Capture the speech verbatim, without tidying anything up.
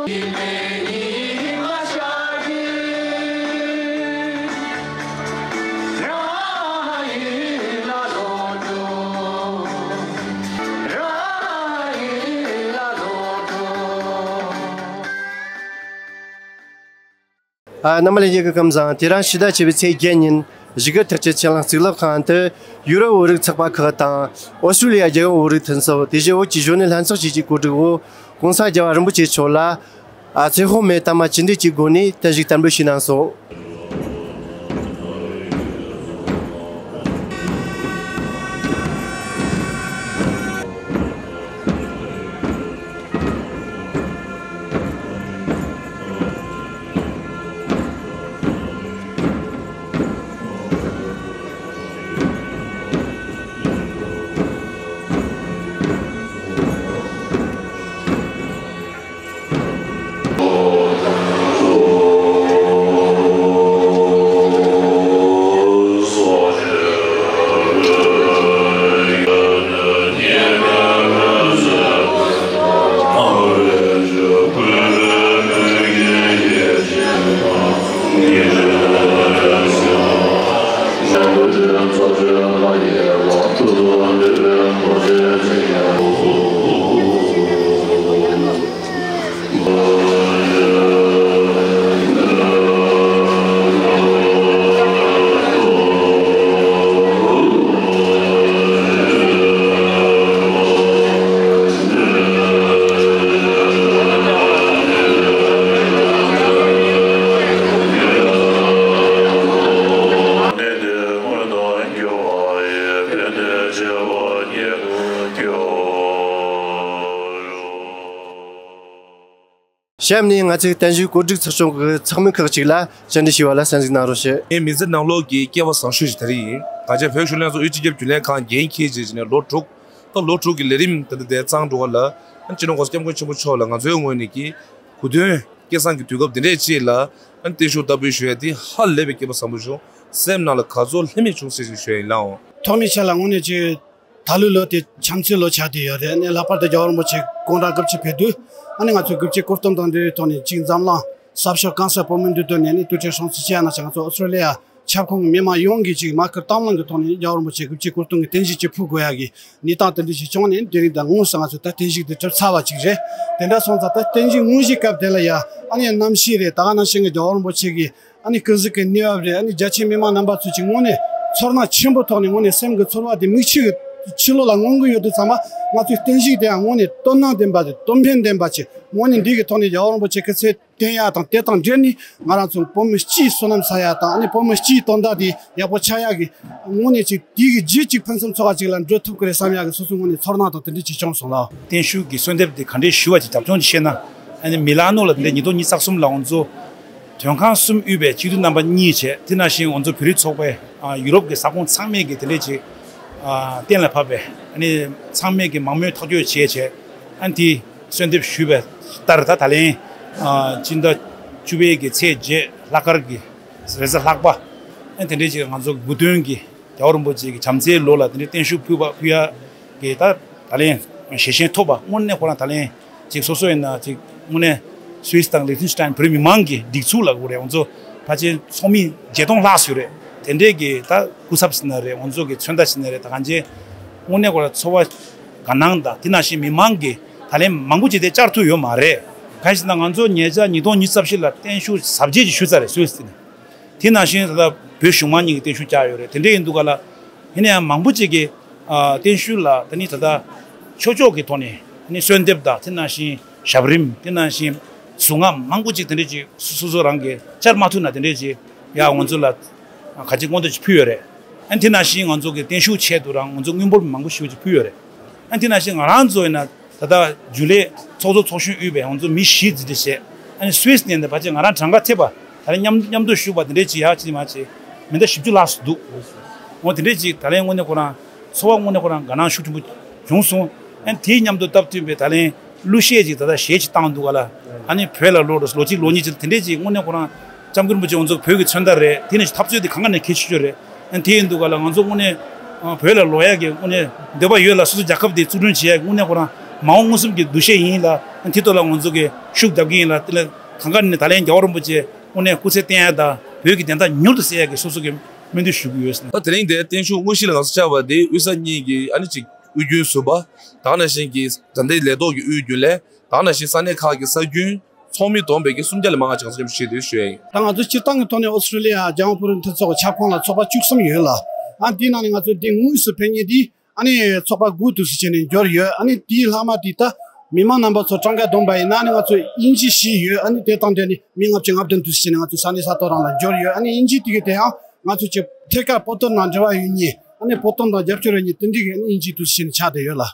ཨ། རྣམ་པ་ལྷན་རྒྱས་ཀྱི་ཁམས་བཟང་། དེ་རིང་ཕྱི་ཟླ་བཅུ་པའི་ཚེས་བརྒྱད་ཉིན་གཞིས་ཀ་ཐེག་ཆེན་ཆེད་ལས་གཙུག་ལག་ཁང་དུ་ཡུ་རོབ་བོད་རིགས་ཚགས་པར་ཁག་དང་ཨོ་སི་ཀྲི་ལི་ཡ་རྒྱལ་ཡོངས་བོད་རིགས་མཐུན་ཚོགས། དེ་བཞིན་བོད་ཀྱི་གཞོན་ནུ་ལྷན་ཚོགས་བཅས་ཀྱི་གོ་སྒྲིག་འོག་༸གོང་ས་༸རྒྱལ་བ་རིན་པོ་ཆེ་མཆོག་ལ་ཨ། ཚེ་དཔག་མེད་དམ་པ་ཅི་འདྲ་གྱི་སྒོ་ནས་བརྟན་བཞུགས་དམ་འབུལ་ཞུས་གནང་སོང་། གཤམ་ནས་ང་ཚོའི་བརྟན་བཞུགས་གོ་སྒྲིག་ཚོགས་ཆུང་གི་ཚོགས་མི་ཁག་ཅིག་ལ་བཅར་འདྲི་ཞུས་པ་ལ་གསན་གཟིགས་གནང་རོགས་ཞུ། ངའི་མི་ཚེ་ནང་ལོགས་ཀྱི་སྐལ་བ་བཟང་ཤོས་ཤིག་དེ་རིང་ཡིན། ད་ཆ་བོད་གཞིས་བྱེས་ལྷན་ཚོགས་དབུས་སྤྱི་ཁྱབ་རྒྱུན་ལས་ཁང་འགན་འཁྱེར་བྱས་ནས་ལོ་དྲུག་ད་ལོ་དྲུག་གི་ལས་རིམ་ད་ལྟ་དེ་ཚང་འགྲོ་བ་ལ། སྤྱི་ནོར་༸གོང་ས་༸སྐྱབས་མགོན་ཆེན་པོ་མཆོག་ལ་ང་ཚོའི་ངོས་ནས་ཀྱི་གོ་སྟོན་སྐལ་བཟང་གི་དུས་སྐབས་འདི་འདྲས་ཅིག་ལ་བརྟན་བཞུགས་བསྟར་འབུལ་ཞུ་ཡ་འདི་ཧ་ལས་པའི་སྐལ་པ་བཟང་པོ་བྱུང་། སེམས་ནང་ལ་དགའ་ཚོར་ལྷད་མེད་བྱུང་ཟེར་ཞིག་ཞུ་ཡ་ཡིན་ལགས། ཐོག་མའི་ཆ་ལ་དངོས་གནས་ཅིག་ད་ལོའི་ལོ་དེ་བྱམས་བརྩེའི་ལོ་ཆགས་བསྡད་ཡོད་རེད། ཨ་ནི་ལྷག་པར་དུ་རྒྱལ་བ་རིན་པོ་ཆེ་དགུང་གྲངས་དགུ་བཅུ་ཕེབས་དུས། ཨ་ནི་ང་ཚོའི་དགུ་བཅུའི་སྐུ་གཏོང་དང་འབྲེལ་བའི་ཐོག་ནས་ཅིག་འཛམ་གླིང་གསར་ཤོག་གང་སར་བོད་མི་འདུས་སྡོད་ནས་ནི་དུས་དྲན་སྲུང་བརྩི་བྱས་ཡ་ན་ཆ། ང་ཚོ་ཨོ་སི་ཀྲི་ལི་ཡ་ཁྱབ་ཁོངས་ཀྱི་མི་མང་ཡོངས་ཀྱིས་ཅིག་མ་བསྐུལ་གཏམ་གླེང་གི་ཐོག་ནས་རྒྱལ་བ་རིན་པོ་ཆེ་དགུ་བཅུའི་སྐུ་གདུང་གི་རྟེན་གཞི་ཅིག་ཕུལ་དགོས་ཡ་གི་གནས་སྟངས་དེ་འདྲ་ཞིག་བྱུང་ནས། དེ་རིང་ད་དངོས་སུ་ང་ཚོ་ད་རྟེན་གཞི་དེ་གྲུབ་ཚར་བ་ཅིག་རེད། དེ་འདྲ་སོང་ཙང་ད་རྟེན་གཞི་དངོས་གཞིའི་སྐབས་དེ་ལ་ཡ་ཨ་ནི་གནམ་གཤིས་རེད། ད་ག་ནང་བཞིན་གྱི་རྒྱལ་བ་རིན་པོ་ཆེ་གི་ཨ་ནི་སྐུ་གཟུགས་ཀྱི་གནས་བབ་རེད། ཨ་ནི་རྒྱ་ཆེའི་མི་མང་རྣམ་པ་ཚོས་ཀྱི་དངོས་གནས་ཚོར་སྣང་ཆེན་པོ་ཐོག་ནས་དངོས་གནས་སེམས་ཀྱི་ཚོར་བ་དེ་མིག་ཆུ་གི་ཕྱི་ལོགས་ལ་མངོན་གྱི་ཡོད་དུས་ཙམ་པ། ང་ཚོའི་བརྟན་བཞུགས་དེ་ཡང་དངོས་གནས་དོན་སྣང་ལྡན་པ་དེ་དོན་ཕན་ལྡན་པ་ཅིག་དངོས་གནས་འདི་གི་ཐོག་ནས་རྒྱལ་བ་རིན་པོ་ཆེ་སྐུ་ཚེ་བརྟན་ཡག་དང་། དེ་དང་འབྲེལ་ནས་ང་རང་ཚོ་བོད་མི་སྤྱིའི་བསོད་ནམས་བསགས་ཡག་དང་། ཨ་ནི་བོད་མི་སྤྱིའི་དོན་དག་དེ་ཡག་པོ་ཆགས་ཡག་གི་དངོས་གནས་ཅིག་དེའི་གི་རྒྱུ་ཅིག་ཕུན་སུམ་ཚོགས་པ་ཅིག་ལ་འགྲོ་ཐུབ་ཀྱི་རེད་བསམ་ཡག་གི་སོ་སོའི་ངོས་ནས་ཚོར་སྣང་དང་དེ་འདྲ་ཅིག་བྱུང་སོང་ལགས། བརྟན་བཞུགས་ཀྱི་གསོལ་འདེབས་དེ་ག་འདྲས་ཞུ་བ་ཅིག་རྒྱབ་ལྗོངས་ཅིག་བཤད་ན། ཨ་ནི་མི་ལ་ནོ་ལ་དེ་འདྲས་ཉིས་སྟོང་ཉི་ཤུ་རྩ་གསུམ་ལ་ང་ཚོ་དོན་ཁང་གསུམ་དབུས་པའི་སྤྱི་འཐུས་རྣམ་པ་གཉིས་བྱས། དེ་ནང་བཞིན་ང་ཚོ་བོད་རིགས་ཚོགས་པས་ཨ་ཡུ་རོབ་ཀྱི་ས་ཁོངས་ཚང་མས་ཀྱི་དེ་འདྲས་ཅིག་ཨ་གཏན་ལ་ཕབ་པའི། ཨ་ནི་ཚང་མས་ཀྱི་མང་མོས་ཐག་གཅོད་བྱས་བྱས། ཨ་ནི་དེ་གསོལ་འདེབས་ཞུས་པའི་ལྟར། ད་ད་ལན་ཨ་སྤྱི་ཟླ་བཅུ་པའི་གི་ཚེས་བརྒྱད་ལྷག་དཀར་གྱི་རེས་གཟའ་ལྷག་པ། ཨ་ནི་དེ་འདྲས་ཅིག་ང་ཚོ་དགུང་སྟོན་གྱི་རྒྱལ་བ་རིན་པོ་ཆེ་གི་བྱམས་བརྩེའི་ལོ་ལ་དེ་འདྲའི་བརྟན་བཞུགས་ཕུལ་བ་ཕུལ་ཡ་གི་ད་ད་ལན་ཞལ་ཞེན་ཐོབ་པ། དངོས་གནས་ཁོ་རང་ད་ལན་ཅིག་སོ་སོ་ཡིན་ན་ཅིག་དངོས་གནས་སུད་སི་དང་ལི་ཁི་ཏེན་སི་ཏན་བོད་རིགས་མི་མང་གི་སྒྲིག་འཛུགས་ལ་གོ་རེད། ང་ཚོ་ཕལ་ཆེར་ཚོགས་མི་བརྒྱད་སྟོང་ལྷག་ཙམ་རེད། དེ་འདྲའི་གི་ད་སྐུ་ཚབ་ཟེར་ན་རེད། ང་ཚོ་གི་མཚོན་རྟགས་ཟེར་ན་རེད། ད་གང་ཅི་དངོས་གནས་ཁོ་རང་ཚོར་བ་དགའ་སྣང་དང་། དེ་ནང་བཞིན་མི་མང་གི་ད་ལན་མང་པོ་ཅིག་དེ་བཅར་ཐུབ་ཡོད་མ་རེད། གང་ཞིག་ན་ང་ཚོ་ཉེ་ཆར་ཉིས་སྟོང་ཉི་ཤུ་རྩ་བཞི་ལ་བརྟན་བཞུགས་གཟབ་རྒྱས་ཅིག་ཞུས་ཚར་རེད། སུད་སི་ནས། དེ་ནང་བཞིན་ད་ལྟ་བོད་གཞུང་མང་གཉིས་ཀྱི་བརྟན་བཞུགས་བཅར་ཡོད་རེད། དེ་འདྲ་ཡིན་དུས་ག་ལ་ཡིན་ན་ཡང་མང་པོ་ཅིག་གིས་ཨ་བརྟན་བཞུགས་ལ་ད་ནི་ད་ལྟ་ཆོས་ཕྱོགས་ཀྱི་ཐོག་ནས་ནི་གསོལ་འདེབས་དང་། དེ་ནང་བཞིན་ཞབས་རིམ། དེ་ནང་བཞིན་གཟུངས་སྔགས་མང་པོ་ཅིག་དེ་འདྲ་ཅིག་སོ་སོ་རང་གིས་བཅར་མ་ཐུབ་ན། དེ་འདྲ་ཅིག་ཡ་ང་ཚོ་ལ་ག་ཅིག་སྔོན་འགྲོ་ཅིག་ཕུལ་ཡོད་རེད། ཨ་དེ་ནང་བཞིན་ང་ཚོ་གི་བརྟན་བཞུགས་ཆེད་དུ་རང་ང་ཚོ་དངུལ་འབོར་མང་པོ་ཞེ་པོ་ཅིག་ཕུལ་ཡོད་རེད། ཨ་དེ་ནང་བཞིན་ང་རང་ཚོ་ཡིན་ན་ད་ལྟ་རྒྱུན་ལས་ཚོགས་གཙོ་ཚོགས་གཞོན་དབུས་པའི་ང་ཚོ་མི་བཞི་ཙམ་ཅིག་བྱས། ཨ་ནི་སུད་སི་ནས་ནི་ཕལ་ཆེར་ང་རང་གྲངས་ཀ་ཐེབས་པ། ད་ལན་མཉམ་མཉམ་དུ་བཞུགས་པ་དེ་འདྲས་ཅིག་ཡག་ཅིག་མ་ཅིག་མི་འདྲ་བཞི་བཅུ་ལྷག་ཙམ་འདུག་འོ་དེ་འདྲས་ཅིག་ད་ལན་དངོས་གནས་ཁོ་རང་ཚོར་བ་དངོས་གནས་ཁོ་རང་དགའ་སྣང་ཤུགས་ཆེན་པོ་བྱུང་སོང་། ཨ་ནི་དེའི་མཉམ་དུ་སྟབས་བསྟུན་པའི་ད་ལན་གླུ་གཞས་ཅིག་ད་ལྟ་གཞས་ཅིག་བཏང་འདུག་ག་ལ། ཨ་ནི་བོད་ལ་ལོ་ལོ་གཅིག་ལོ་གཉིས་ཅིག་དེ་འདྲས་ཅིག་དངོས་གནས་ཁོ་རང་སྐྱབས་མགོན་རིན་པོ་ཆེ་ང་ཚོ་བོད་ཀྱི་མཚོན་རྟགས་རེད། དེ་ནས་འཐབ་རྩོད་དེ་གང་ག་ནས་གལ་ཆེ་ཤོས་རེད། ཨ་ནི་དེ་ཡིན་དུས་ག་ལ་ང་ཚོ་དངོས་གནས་ཨ་བོད་ལ་ལོག་ཡག་གི་དངོས་གནས་འདོད་པ་ཡོད་ལ། སོ་སོ་རྒྱལ་ཁབ་དེ་འཛུགས་སྐྲུན་བྱེད་ཡག་གི་དངོས་གནས་ཁོ་རང་ མ་འོངས་མངོན་སུམ་གྱི་འདུ་ཤེས་ཡིན་ལ། དེ་ཐོག་ལ་ང་ཚོ་གི་ཤུགས་རྒྱབ་ཀྱི་ཡིན་ལ། དེ་ལ་གང་ག་ནས་ད་ལན་རྒྱལ་བ་རིན་པོ་ཆེ་དངོས་གནས་སྐུ་ཚེ་བརྟན་ཡ་དང་བོད་ཀྱི་བདེན་མཐའ་མྱུར་དུ་གསལ་ཡ་གི་སོ་སོ་གི་སྨོན་འདུན་ཞུ་གི་ཡོད་ཟེར། ད་དེ་རིང་འདིར་བརྟན་བཞུགས་དངོས་གཞི་ལ་ང་ཚོ་བཅར་བ་འདི་དབུས་ས་གཉིས་ཀྱི་ཨ་ནི་ཅིག་དབུས་རྒྱུན་ཟུར་པ། ད་ག་ནང་བཞིན་གྱི་དགའ་ལྡན་ལས་ཐོག་གི་དབུས་རྒྱུན་ལས། ད་ག་ནང་བཞིན་ས་གནས་ཁག་གི་ས་རྒྱུན། ཚོགས་མི་བསྡོམས་པས་ཀྱི་སུམ་བརྒྱ་ལས་མང་བ་ཅིག་ང་ཚོ་མཉམ་དུ་བྱས་ཏེ་ཞུ་ཡ་ཡིན། ད་ང་ཚོ་སྤྱིར་བཏང་གི་ཐོག་ནས་ཨོ་སི་ཀྲི་ལི་ཡ་རྒྱལ་དབང་ཕུན་རབ་མཐུ་ཚོགས་ཀྱི་ཁྱབ་ཁོངས་ལ་ཚོགས་པ་བཅུ་གསུམ་ཡོད་ལ། ཨ་འདིའི་ནང་ནས་ང་ཚོ་འདི་དངོས་སུ་ཕེབས་མཁན་འདི་ཨ་ནི་ཚོགས་པ་དགུ་འདུག་སེ་བྱས་ནས་འབྱོར་ཡོད། ཨ་ནི་དེའི་ལྷག་མ་དེ་ད་མི་མང་རྣམ་པ་ཚོ་གྲངས་ཀ་བསྡོམས་པ་ཡིན་ན། ཨ་ནི་ང་ཚོ་དབྱིན་ཇི་བཞི་ཡོད། ཨ་ནི་དེ་དང་འབྲེལ་ནས་མི་ལྔ་བཅུ་ང་བདུན་འདུག་སེ་བྱས་ནས་ང་ཚོ་ས་གནས་ས་ཐོག་རང་ལ་འབྱོར་ཡོད། ཨ་ནི་དབྱིན་ཇི་དེ་གི་དེའང་ང་ཚོ་ཀྱི་ཐད་ཀར་བོད་དོན་ནང་འབྲེལ་བ་ཡོད་མཁན། ཨ་ནི་བོད་དོན་དང་རྒྱབ་སྐྱོར་ཡོད་མཁན་དེ་འདྲའི་གི་ཨ་ནི་དབྱིན་ཇི་འདུག་སེ་བྱས་ནས་ཆགས་བསྡད་ཡོད་ལ།